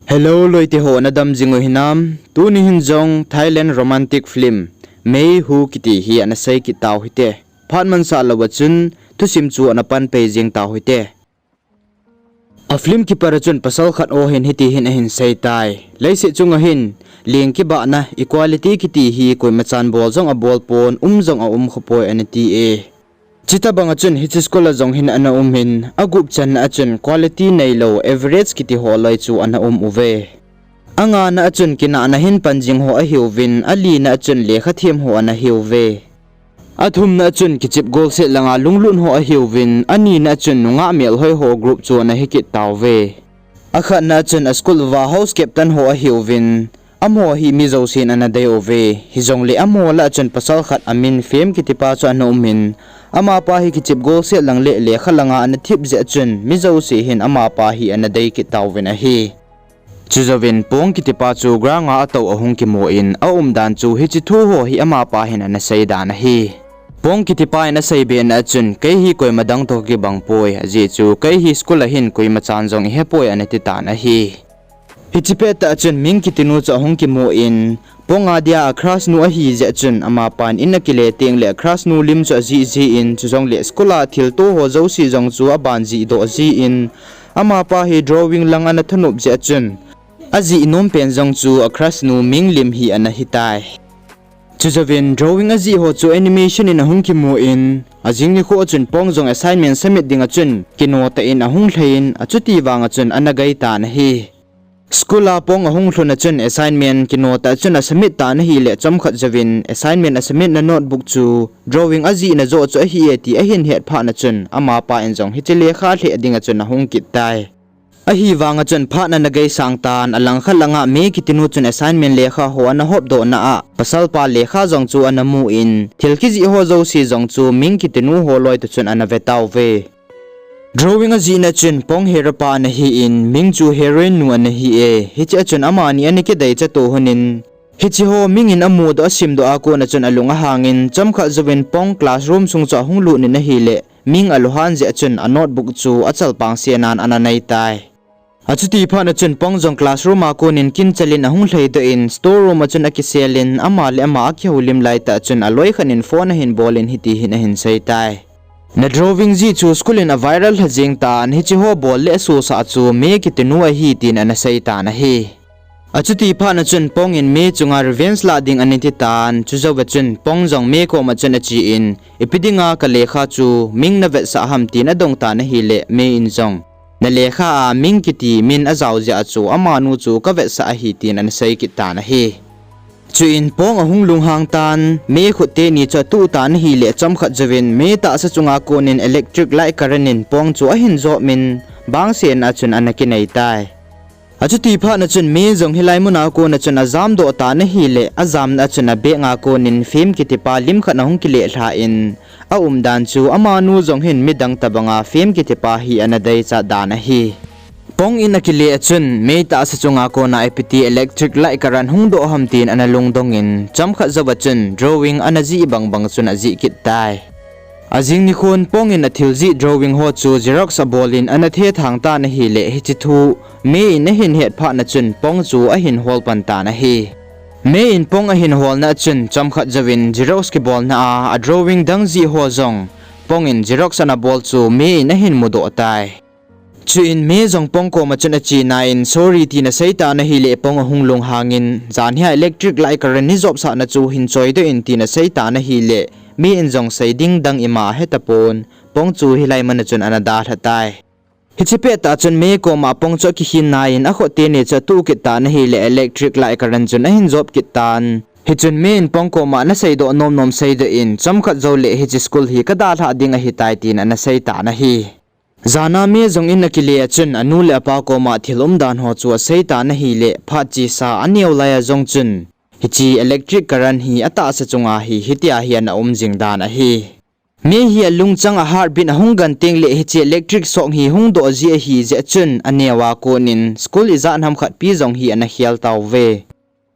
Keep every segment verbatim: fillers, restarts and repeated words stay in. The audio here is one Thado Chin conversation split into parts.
Hello, loite ho, nadam jing u hinam? Tuni hin jong Thailand romantic film Mei Hu kiti hi ana sei kit tau hite. Phat mansah lou a chun thusim chu ana pan pei jing tau hite. A film kipat a chun pasal khat o hin hiti hin ahin sei tai. Leiset chunga hin leng kibahna, equality kiti hi koima chan bol jong abol pon, um jong aum kha poi ana ti e. Chuti banga chun hiche school a jong hin ana um in, a gup channa a chun quality neilou, average kiti ho loi chu ana um uve. A ngana a chun kinahna hin pan jing ho ahiuvin, a lina a chun lekha them ho ana hiuve. A thumna a chun kichep golset langa lunglut ho ahiuvin, a nina a chun nungah melhoi ho group chu ana hi kit tauve. A khatna a chun a school uva house captain ho ahiuvin, amaho hi mi jousen ana dei uve. Hijongle amaho lah a chun pasal khat amin Fame kitipa chu ana um in, amapa hi kichep golset lang le lekha langa ana thip jeh a chun mi jouse hin amapa hi ana dei kit tauvin ahi. Chujouvin Pong kitipa chu ground a atou ahung kimu in, aumdan chu hiche thu ho hi amapa hin ana sei dan ahi. Pong kitipa in asei bena a chun, kei hi koima dang toh kibang poi, ajeh chu kei hi school a hin koima chan jong ihe poi ana ti tan ahi. Hiche pettah a chun Ming kitinu chu ahung kimu in, Pong a dia a crush nu ahi jeh a chun, amapan in akile tengle a crush nu lim chu ajih jin, chujongle school a thilto ho jouse jong chu aban jih doh jin, amapa hi drawing lang ana thanop jeh a chun, ajih nom pen jong chu a crush nu Ming lim hi ana hitai. Chujouvin drawing ajih ho chu animation in ahung kimu in, ajing nikho a chun Pong jong assignment submit dinga chun kino tah in ahung lhai in, achuti vanga chun ana gai tan ahi. School a Pong ahung lhun a chun assignment kino tah a chun asubmit tan ahile, chomkhat jouvin assignment asubmit na notebook chu drawing ajihna joh chu ahi e ti ahin het phat na chun, amapa in jong hiche lekha lheh dinga chun ahung kit tai. Ahivanga chun phat ana gaisang tan, alangkhat langa Mei kitinu chun assignment lekha ho ana hopdohna a, pasalpa lekha jong chu ana mu in, thil kijih ho jouse jong chu Ming kitinu ho loi toh chun ana ve tauve. Drawing ajihna chun Pong hero pa ana hi in, Ming chu heroine nu ana hi e. Hiche a chun amani ana kidei chatu lhon in, hiche ho Ming in amudoh asimdoh a kon a chun alung ahang in, chomkhat jouvin Pong classroom sung chu ahung lut in ahile, Ming alunghan jeh a chun a notebook chu achalpang senan ana nei tai. Achuti phat na chun Pong jong classroom a kon in kinchal in ahung lhaidoh in, store room a chun akisel in, ama le ama akihoulim laitah chun aloi khat in phone ahin bol in hiti hin ahin sei tai. Na drawing jih chu school in a viral lha jeng tan, hiche ho bol le asosah chu Mei kitinu ahi tin ana sei tan ahi. Achuti phat na chun Pong in Mei chunga revenge lah ding ana ti tan, chujouva chun Pong jong Mei koma chun ache in, ipi dinga ka lekha chu Ming na vetsah ham tin adong tan ahile, Mei in jong, na lekha a Ming kiti min ajao jeh a chu amanu chu ka vetsah ahi tin ana sei kit tan ahi. Chuin Pong ahung lunghang tan, Mei khut teni chu atuh tan ahile, chomkhat jouvin Mei tahsa chunga kon in electric light current in Pong chu ahin jop in, bangsen a chun ana kinei tai. Achuti phat na chun Mei jong hilai mun a kon a chun ajamdoh tan ahile, ajamna a chun a bag a kon in Fame kitipa lim khat ahung kile lha in, aumdan chu amanu jong hin midang tobanga Fame kitipa hi ana deichat dan ahi. Pong in akile a chun Mei tahsa chunga kon a ipiti electric light current hung doh ham tin ana lungdong in, chomkhat jouva chun drawing ana jih bangbang chun ajih kit tai. Ajing nikhon Pong in athil jih drawing ho chu xerox abol in ana thethang tan ahile, hiche thu Mei in ahin het phat na chun Pong chu ahin hol pan tan ahi. Mei in Pong ahin holna a chun chomkhat jouvin xerox kibolna a, a drawing dang jih ho jong Pong in xerox ana bol chu Mei in ahin mudoh tai. Chuin Mei jong Pong koma chun ache na in sorry tin asei tan ahile, Pong ahung lunghang in, jan hia electric light current nei jopsahna chu hin choidoh in tin asei tan ahile, Mei in jong sei ding dang ima ahetapon, Pong chu hilai mun a chun ana dalha tai. Hiche pettah chun Mei koma Pong chu akikhin na in akhut teni chu atuh kit tan ahile, electric light current chun ahin jop kit tan. Hichun Mei in Pong koma naseidoh nomnom seidoh in, chomkhat joule hiche school hi kadalhah ding ahitai tin ana sei tan ahi. Jana Mei jong in akile a chun anu le apa koma thil umdan ho chu asei tan ahile, phat chesa aneo lai a jong chun, hiche electric current hi atahsa chunga hi hitia hi ana um jing dan ahi. Mei hi alungchang a heartbeat ahung gan tengle hiche electric shock hi hung doh ji ahi jeh chun aneo a kon in school ijat ham khat pi jong hi ana khel tauve.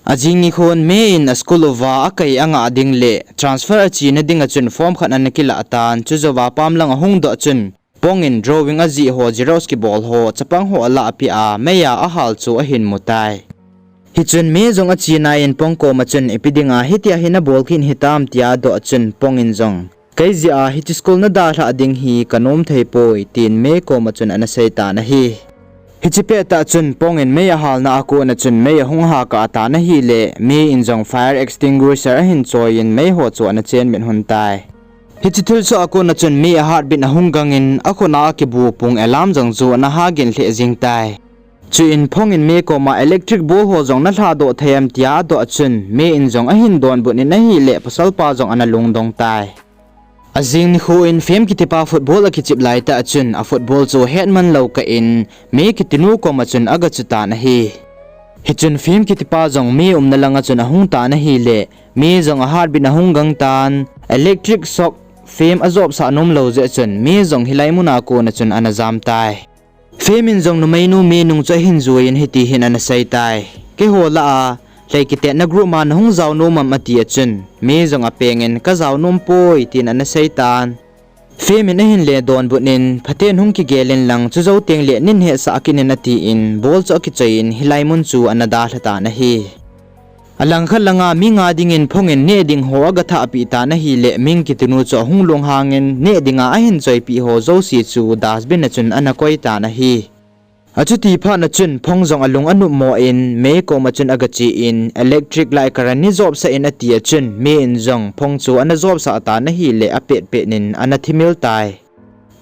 Ajing nikhon Mei in a school uva akai angah ding le transfer achena dinga chun form khat ana kilah tan, chujouva pamlang ahung doh chun Phong in drawing ajih ho, xerox kibol ho, chapang ho alah peh a, mei a ahal chu ahin mu tai. Hichun Mei jong ache nai in Phong koma chun, ipi dinga hitia hi nabol kit hitam, tia adoh chun Phong in jong, kei jeh a hiche school nadalhah ding hi kanom thei poi, tin Mei koma chun ana sei tan ahi. Hiche pettah chun Phong in Mei ahalna a kona chun Mei ahung hakah tan ahile, Mei in jong fire extinguisher ahin choi in mei ho chu ana chenbit lhon tai. Hiche thilsoh a kona chun Mei a heartbeat ahung gang in, akhut a akibu pung alarm jong chu ana hagin lheh jeng tai. Chuin Phong in Mei koma electric bol ho jong nalhadoh thei em, tia adoh chun Mei in jong ahin donbut in ahile, pasalpa jong ana lungdong tai. Ajing nikho in Fem kitipa football akichep laitah chun, a football chu hetman lou kah in, Mei kitinu koma chun agache tan ahi. Hichun Fem kitipa jong Mei umna langa chun ahung tan ahile, Mei jong a heartbeat ahung gang tan, electric shock Fem ajopsah nomlou jeh chun, Mei jong hilai muna kona chun ana jam tai. Fem in jong numeinu Mei nung chu ahin jui in hiti hin ana sei tai. Keiho lah a, lhei kitetna group ma nahung jao nom am, ati a chun, Mei jong apeng in, kajao nom poi, tin ana sei tan. Fem in ahin le donbut in, phaten hung kigel in lang, chujou teng le nin hetsah kit in, atin, ball chu akichoi in, hilai mun chu ana dalha tan ahi. Alangkhat langa Ming a dingin Phong in neh ding ho agathahpeh tan ahile, Ming kitinu chu ahung lunghang in, neh dinga ahin choipeh ho jouse chu dustbin a chun ana koi tan ahi. Achuti phat na chun Phong jong alung anopmo in, Mei koma chun agache in, electric light current neijopsah in, ati a chun, Mei in jong Phong chu ana jopsah tan ahile, apetpet in ana thimil tai.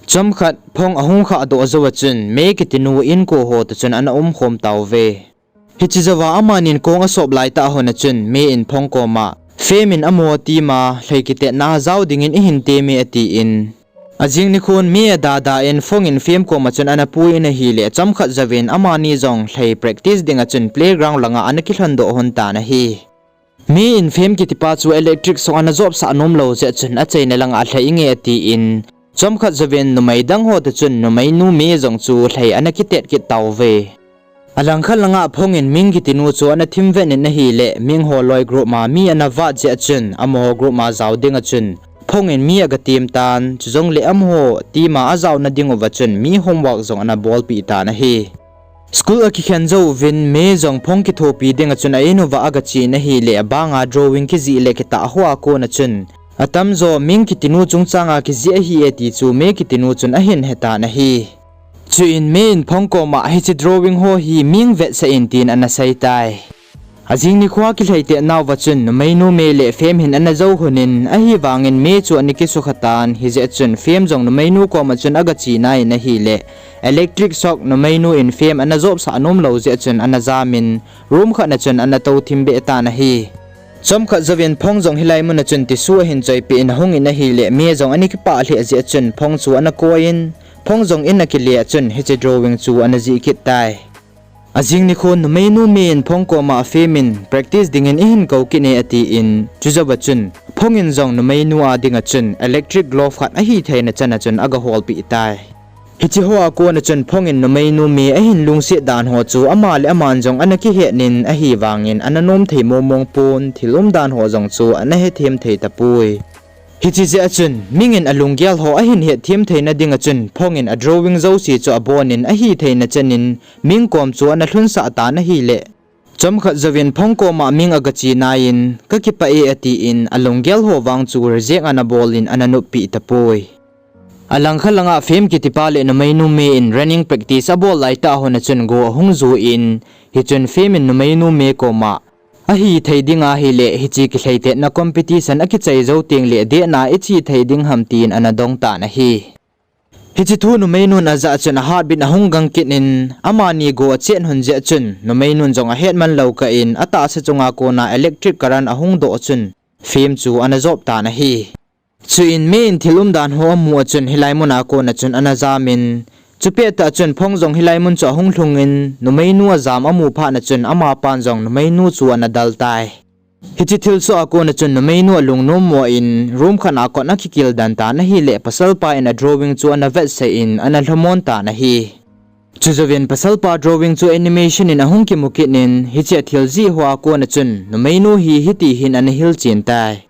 Chomkhat Phong ahung khahdoh jou a chun, Mei kitinu inko ho toh chun ana umkhom tauve. Hiche jouva amanin kong asop laitah hon a chun, Mei in Phong koma, Fem in amaho team a lhei kitetna a jao dingin eihin tem e, atin, ajing nikhon Mei adada in Phong in Fem koma chun ana pui in ahile, chomkhat jouvin amani jong lhei practice dinga chun playground langa ana kilhondoh lhon tan ahi. Mei in Fem kitipa chu electric shock ana jopsah nomlou jeh chun achaina langa alhai inge, atin, chomkhat jouvin numei dang ho toh chun numeinu Mei jong chu lhei ana kitet kit tauve. Alangkhat langa Phong in Ming kitinu chu ana thimvet in ahile, Ming ho loi group ma mi ana vat jeh a chun, amaho group ma jao dinga chun, Phong in mi agatem tan, chujongle amaho team a ajaona dinguva chun mi homework jong ana bolpeh tan ahi. School akikhen jouvin Mei jong Phong kithopi dinga chun a inuva agache in ahile, abanga drawing kijih le kitah hoa kona chun, atamjo Ming kitinu chungchanga kijih ahi e ti chu Mei kitinu chun ahin hetan ahi. Chuin Mei in Phong koma, hiche drawing ho hi Ming vetsah in, tin ana sei tai. Ajing nikhoa kilheitetnauva chun numeinu Mei le Fem hin ana jou lhonin, ahivangin Mei chu ana kisukha tan, hijeh chun Fem jong numeinu koma chun agache nai in ahile, electric shock numeinu in Fem ana jopsah nomlou jeh chun ana jamin, room khat na chun ana tou thimbeh tan ahi. Chomkhat jouvin Phong jong hilai muna chun tissue ahin choipeh in ahungin ahile, Mei jong ana kipah lheh jeh chun Phong chu ana koiyin, Phong jong in akile a chun hiche drawing chu ana jih kit tai. Ajing nikhon numeinu Mei in Phong koma, Fem in practice dingin eihin kou kit e, atin, chujouva chun Phong in jong numeinu a dinga chun electric glove khat ahitheina chana chun agaholpeh tai. Hiche hoa kona chun Phong in numeinu Mei ahin lungset dan ho chu ama le aman jong ana kihetnin, ahivangin ana nom thei mongmong pon, thil umdan ho jong chu ana hethem thei tapoi. Hiche jeh a chun Ming in alunggel ho ahin hetthem theina dinga chun Phong in a drawing jouse chu abonin, ahitheina chanin Ming kom chu ana lhunsah tan ahile, chomkhat jouvin Phong koma Ming agache naiyin, kakipah e, atin, alunggel ho vang chu reject ana bolin ana noppeh tapoi. Alangkhat langa Fem kitipa le numeinu Mei in running practice abol laitah hon a chun go ahung juin, hichun Fem in numeinu Mei koma, ahithei ding ahile hiche kilheitetna competition akichai jou tengle dehna iche thei ding ham, tin ana dong tan ahi. Hiche thu numeinun ajah chun a heartbeat ahung gang kit in, amani go achet lhon jeh chun numeinun jong ahetman lou kah in, atahsa chunga kona electric current ahung doh chun Fem chu ana jop tan ahi. Chuin Mei in thil umdan ho amu a chun hilai muna kona chun ana jamin, chupettah chun Phong jong hilai mun chu ahung lhungin, numeinu ajam amu phatna chun amapan jong numeinu chu ana dal tai. Hiche thilsoh a kona chun numeinu alungnommo in room khat a kot akikil den tan ahile, pasalpa in a drawing chu ana vetsah in ana lhamon tan ahi. Chujouvin pasalpa drawing chu animation in ahung kimu kit in, hiche athil jih hoa kona chun numeinu hi hiti hin ana hilchen tai.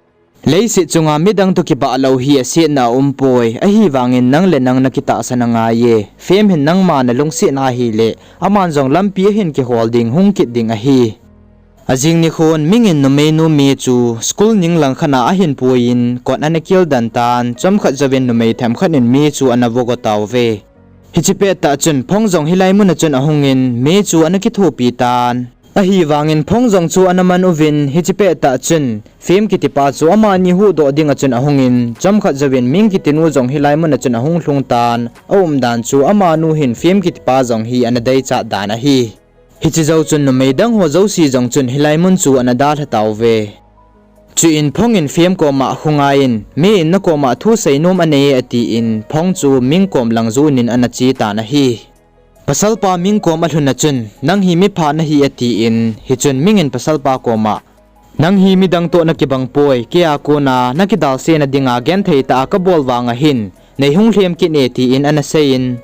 Leiset chunga midang toh kibah lou hi asetna aumpoi, ahivangin nang le nang nakitahsan angaiye. Fame hin nangma nalungsetna ahile, aman jong lampi ahin kihol ding, hung kit ding ahi. Ajing nikhon Ming in numeinu Me chu school ninglang khat a ahin puiyin, kot ana kildan tan, chomkhat jouvin numei themkhat in Me chu ana vogo tauve. Hiche pettah chun Phong jong hilai muna chun ahungin, Me chu ana kithopi tan. Ahivangin Phong jong chu ana man uvin, hiche pettah chun Fame kitipa chu amani huhdoh dinga chun ahungin, chomkhat jouvin Ming kitinu jong hilai muna chun ahung lhung tan, aumdan chu amanu hin Fame kitipa jong hi ana deichat dan ahi. Hiche jou chun numei dang ho jouse jong chun hilai mun chu ana dalha tauve. Chuin Phong in Fame koma khongai in, Me in nakoma thu seinom anei e atin, Phong chu Ming kom lang jonin ana chetan ahi. Pasalpa Ming kom alhun a chun, nang hi mipha nahi atin, hichun Ming in pasalpa koma, nang hi midang toh nakibang poi, keia kona nakidalsena dinga genthei tah a kabol vanga hin, neihung lhem kit e tin ana seiyin.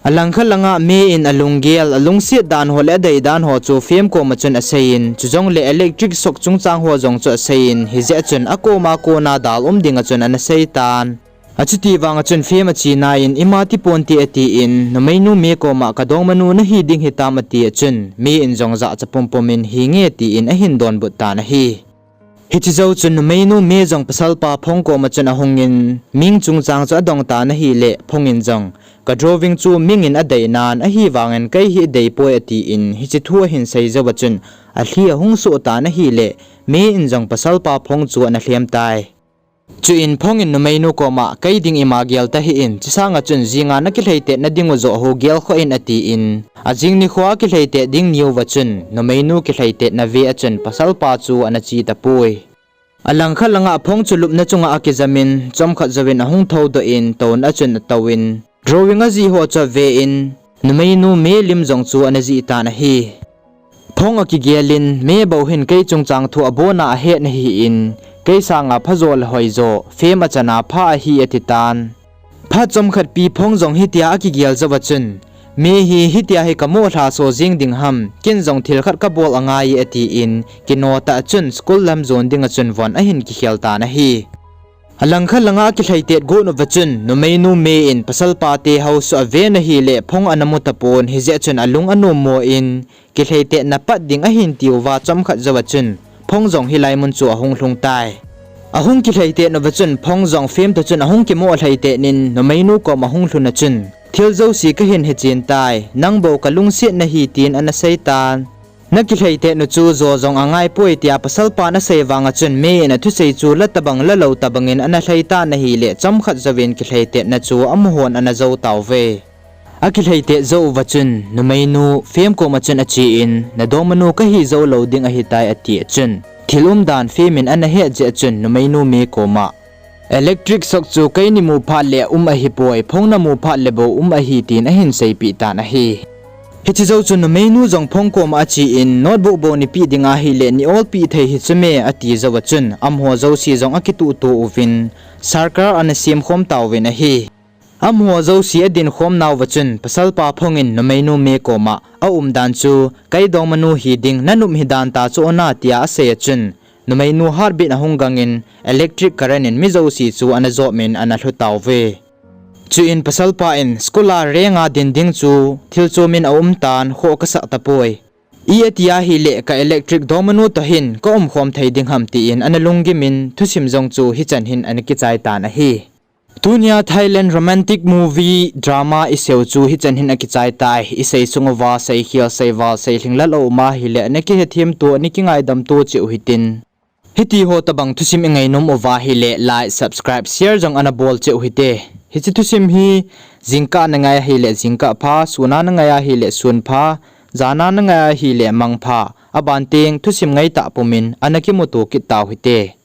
Alangkhat langa Me in alunggel, alungset dan ho le adei dan ho chu Fame koma chun aseiyin, chujongle electric shock chungchang ho jong chu aseiyin, hijeh a chun akoma kona dal um dinga chun ana seitan. Achuti vanga chun Fame achenai in, ima tiponte atin, numeinu Me koma kadongmanu nahi ding hitam atia chun, Me in jong jahcha pumpum in hinge tin ahin donbut tan ahi. Hiche jou chun numeinu Me jong pasalpa Phong koma chun ahungin, Ming chungchang chu adong tan ahile, Phong in jong, kadrawing chu Ming in adeinan, ahivangin kei hi ideipoi atin, hiche thu ahin sei jouva chun, alhi ahung soh tan ahile, Me in jong pasalpa Phong chu ana lhem tai. Chuin Phong in numeinu koma, kei ding ima gel tahih in, chusanga chun jinga nakilheitetna dingu joh ho gelkhoh in atin, ajing nikhoa kilheitet ding niuva chun, numeinu kilheitetna ve a chun pasalpa chu ana che tapoi. Alangkhat langa Phong chu lupna chunga akijamin, chomkhat jouvin ahung thoudoh in, touna a chun atouvin, drawing ajih ho chu aven, numeinu Me lim jong chu ana jih tan ahi. Phong akigelin, Me bou hin kei chungchang thu abona ahet nahin, kei sanga phajo le hoijo, Fame achana pha ahi atitan. Phat chomkhat pi Phong jong hitia akigel jouva chun, Me hi hitia hi kamoh lhaso jeng ding ham, ken jong thil khat kabol angai e atin, kino tah a chun school lam jon dinga chun von ahin kikhel tan ahi. Alangkhat langa akilheitet got uva chun, numeinu Me in pasalpa te haosa ave nahile Phong ana mu tapon, hijeh chun alung anommo in, kilheitetna pat ding ahin tiuva chomkhat jouva chun, Phong jong hilai mun chu ahung lhung tai. Ahung kilheitet uva chun, Phong jong Fame toh chun ahung kimoh lheitet in, numeinu kom ahung lhun a chun, thil jouse kahin hechen tai, nang bou kalungset nahi tin ana seitan. Nakilheitet nu chu jo jong angaipoi tia pasalpan asei vanga chun Me in athusei chu la tabang la lou tabangin ana lhaitan ahile chomkhat jouvin kilheitetna chu amahon ana jou tauve. Akilheitet jou uva chun numeinu Fame koma chun achen, nadongmanu kahi jou lou ding ahitai atia chun, thil umdan Fame in ana het jeh a chun numeinu Me koma, electric shock chu keini mu phat le um ahipoi, Phong namu phat le bou um ahi tin ahin seipeh tan ahi. Hiche jou chun numeinu jong Phong koma achen, notebook bou neipeh ding ahile neiolpeh thei hichu me ati jouva chun, amaho jouse jong akituhto uvin, circle ana semkhom tauvin ahi. Amaho jouse adinkhom nauva chun, pasalpa Phong in numeinu Me koma aumdan chu, kei dongmanu hiding nanop hidan ta chu ona tia asei a chun, numeinu heartbeat ahung gangin, electric current in mi jouse chu ana jopmin ana lhu tauve. Chuin pasalpa in school a reng a din ding chu thil chomin aumtan, khoh kasah tapoi. I ati ahile ka electric dongmanu toh hin kaumkhom thei ding ham tin ana lunggimin thusim jong chu hichan hin ana kichai tan ahi. Tunia Thailand romantic movie drama iseiu chu hichan hin akichai tai. Isei sung uva seikhel, seival, seilhing lal aum ahile ana kihethemto, ana kingaidamto cheh u hitin. Hitiho tobang thusim ingainom uva ahile like, subscribe, share jong ana bol cheh u hite. Hiche thusim hi jingkah nangai ahile jingkah pha, suna nangai ahile sun pha, jana nangai ahile mang pha. Aban teng thusim ngaitah pumin ana kimuto kit tau hite.